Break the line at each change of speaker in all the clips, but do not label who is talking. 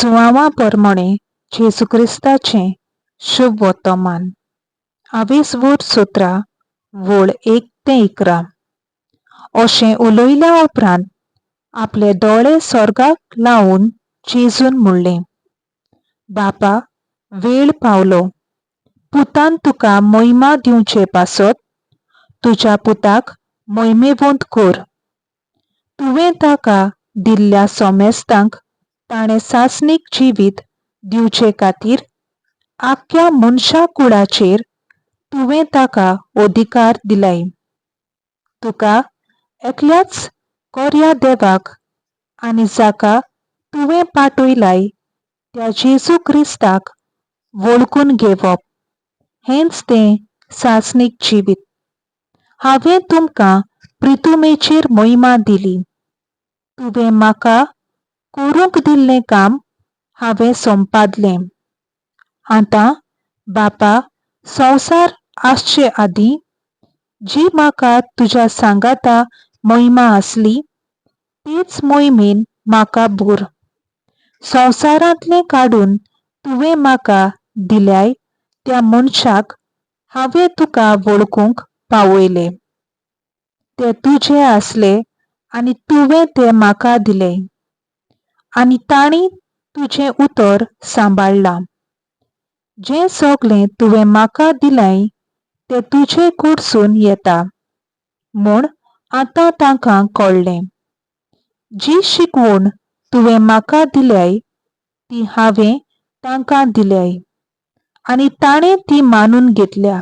जुआंवा परमणें जेजू क्रिस्ताचें शुभ वर्तमान. आवेसवूर 17 वळ 1 ते 11. अशें उलयल्या उपरांत आपले दोळे स्वर्गाक लावन जेजून म्हणलें, बापा, वेळ पावलो. पुतान तुका मोहिमा दिवचे पासत तुज्या पुताक मोहिमेवंत कर. तुवें ताका दिल्ल्या सोमेस्तांक ताणें सासणीक जिवीत दिवचे खातीर आख्ख्या मनशा कुळाचेर तुवें ताका अधिकार दिलाय. तुका एकल्याच कोऱ्या देवाक आनी जाका तुवें पाठयलाय त्या जेजू क्रिस्ताक वळखून घेवप हेंच तें सासणीक जिवीत. हांवें तुमकां प्रितुमेचेर मोहिमा दिली. तुवें म्हाका करूंक दिल्लें काम हांवें संपादलें. आतां बापा, संवसार आसचे आदीं जी म्हाका तुज्या सांगाता मोहिमा आसली तीच मोहिमेन म्हाका भर. संवसारांतलें काडून तुवें म्हाका दिल्याय त्या मनशाक हांवें तुका वळखूंक पावयले. ते तुजे आसले आनी तुवें ते म्हाका दिले आनी तांणी तुजें उतर सांबाळ्ळां. जें सगळें तुवें म्हाका दिलाय तें तुजे कडसून येता म्हूण आतां तांकां कळ्ळें. जी शिकवण तुवें म्हाका दिल्याय ती हांवें तांकां दिल्याय आनी ताणें ती मानून घेतल्या.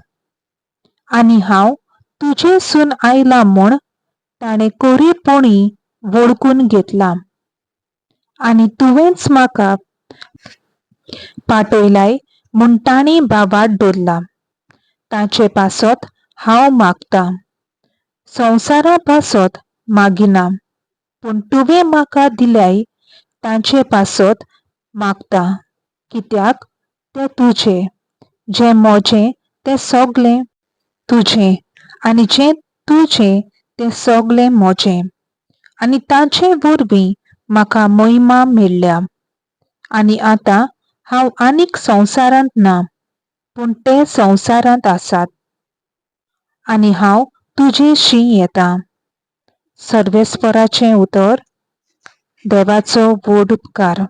आनी हांव तुजेसून आयलां म्हूण ताणें खरेपणी वळखून घेतलां. आनी तुवेंच म्हाका पाठयलाय म्हूण तांणी भावार्थ दवरला. ताचे पासत हांव मागतां. संवसारा पासत मागिना, पूण तुवें म्हाका दिल्याय तांचे पासत मागता, कित्याक ते तुजे. जें म्हजें तें सगळें तुजें आनी जें तुजें तें सगळें म्हजें. आनी तांचे वरवीं म्हाका मोहिमा मेळ्ळ्या. आनी आतां हांव आनीक संवसारांत ना, पूण ते संवसारांत आसात. आनी हांव तुजेशी येता. सर्वेस्पराचें उतर. देवाचो व्हड उपकार.